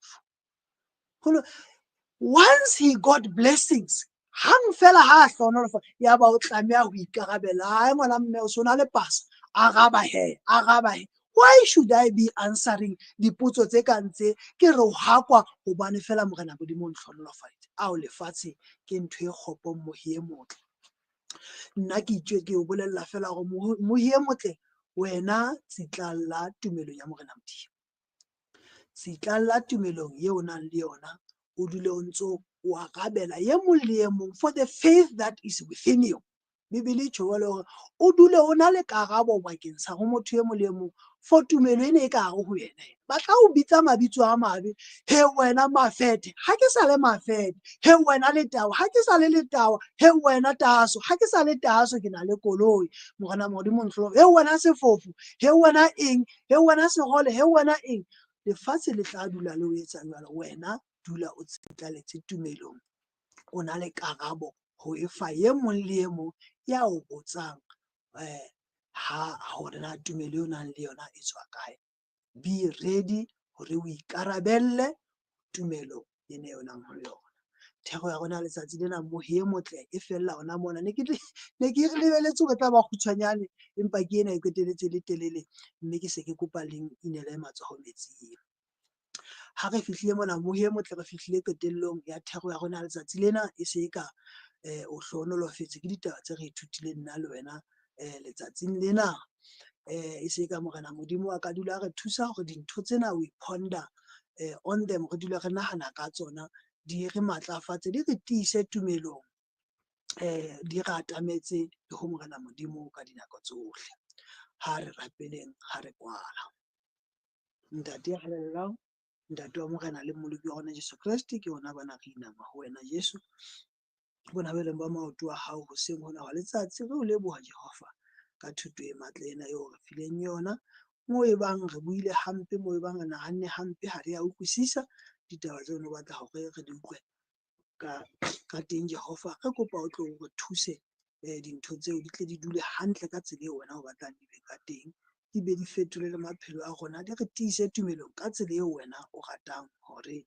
Once he got blessings, hang fela ha a hlohonolofa, ya ba o tlameha ho ikarabella. Hae ngwana mme, o so na le pasa, araba he, araba he. Why should I be answering dipotso tse kang tse, ke rohakwa hobane fela Morena Modimo o ntlhonolofaditse? Ao lefatshe ke ntho e kgopo mmohi e motle. Nna ke itjwe ke o bolella feela hore mmohi e motle wena tsitlalla tumelong ya Morena Modimo. Tsitlalla tumelong eo o nang le yona, o dule o ntso o arabela e mong le e mong for the faith that is within you. Bibele e tjho jwalo hore o dule o na le karabo bakeng sa ho motho e mong le e mong for tumelo ena e ka hare ho yena. Ba tla o bitsa mabitso a mabe, he wena mafethe, ha ke sa le mafethe, he wena letawa, ha ke sa le letawa, he wena taso, ha ke sa le taso, ke na le koloi. Morena Modimo ntlolo, he wena sefofu, he wena eng, he wena sehole, he wena eng. Lefatshe le tla dula le o etsa jwalo, wena dula o tsitlaletse tumelong, o na le karabo ho e fa e mong le e mong ya o botsang ha hore na tumelo eo o nang le yona e tswa kae. Be ready hore o ikarabelle tumelo ena eo o nang le yona. Thero ya rona letsatsi lena mmohi e motle e fella hona mona. Ne ke lebeletse hore e tla ba kgutshwanyane, empa ke ena e qetelletse e le telele, mme ke se ke kopa le inele matsoho metsing. Ha re fihlile mona mmohi e motle, re fihlile qetellong ya thero ya rona letsatsi lena. E se e ka o hlohonolofetse ke ditaba tse re ithutileng nna le wena letsatsing lena. E se ka Morena Modimo a ka dula a re thusa hore dintho tsena we ponder on them, re dule re nahana ka tsona, di re matlafatse, di re tiise tumelong, di re atametse le ho Morena Modimo ka dinako tsohle. Ha re rapeleng, ha re kwala. Ntate ya halalelang, Ntate wa Morena le Mmoloki wa rona Jesu Kreste, ke rona bana re inama ho wena Jesu. Bona bo leng ba maoto a hao hoseng hona hwa letsatsi, re o leboha Jehova ka thuto e matla ena eo re fileng yona. Moo e bang re buile hampe, moo e bang re nahanne hampe, ha re a utlwisisa ditaba tseo o batla hore re di utlwe ka teng Jehova. Re kopa o tlo re thuse dintho tseo di tle di dule hantle ka tsela eo wena o batlang di be ka teng, di be di fetole le maphelo a rona, di re tiise tumelong ka tsela eo wena o ratang hore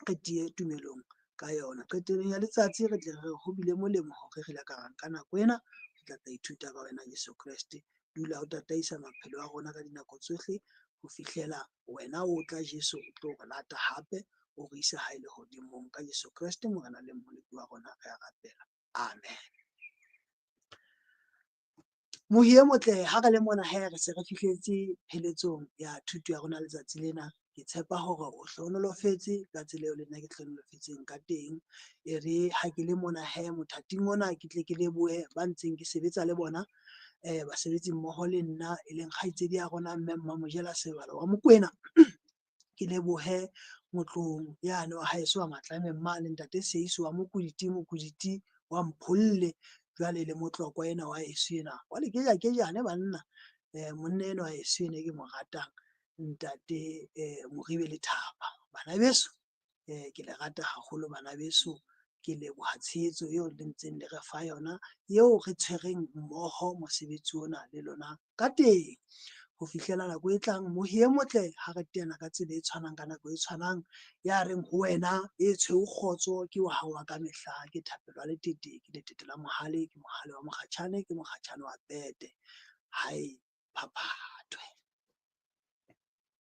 re tiye tumelong ka yona. Qetellong ya letsatsi re tle re ho bile molemo hore re ile ka ra nka nako ena re tla tla ithuta ka wena Jesu Kreste. Dula o tataisa maphelo a rona ka dinako tsohle ho fihlela wena o tla Jesu o tlo re lata hape o re isa hae lehodimong ka Jesu Kreste Morena le Mmoloki wa rona re a rapela. Amen. Mohi e motle, ha re le mona he re se re fihletse pheletsong ya thuto ya rona letsatsi lena. Ke tshepa hore o hlohonolofetse ka tsela eo le nna ke hlohonolofetseng ka teng. E re ha ke le mona he mothating ona ke tle ke lebohe ba ntseng ke sebetsa le bona, basebetsi mmoho le nna e leng kgaitsedi ya rona mme Mmamojela Sebalo wa Mokwena. Ke lebohe motlong yane wa haeso wa Matlameng mane ntate Seiso wa Mokoditi, Mokoditi wa Mpholle, jwale le motlokwa ena wa heso ena wa lekejakejane banna, monna enwa wa heso ena ke mo ratang ntate Moribe Lethapa. Bana beso, ke le rata haholo bana beso, ke leboha tshehetso eo le ntseng le re fa yona, eo re tshwereng mmoho mosebetsi ona le lona ka teng. Ho fihlela nako e tlang, mohi e motle, ha re teana ka tsela e tshwanang ka nako e tshwanang, ya reng ho wena e tshweu kgotso ke wa hao wa ka mehla, ke thapelo ya letete, ke letete la mohale, ke mohale wa mokgatjhane, ke mokgatjhane wa pete, hae phaphathwe.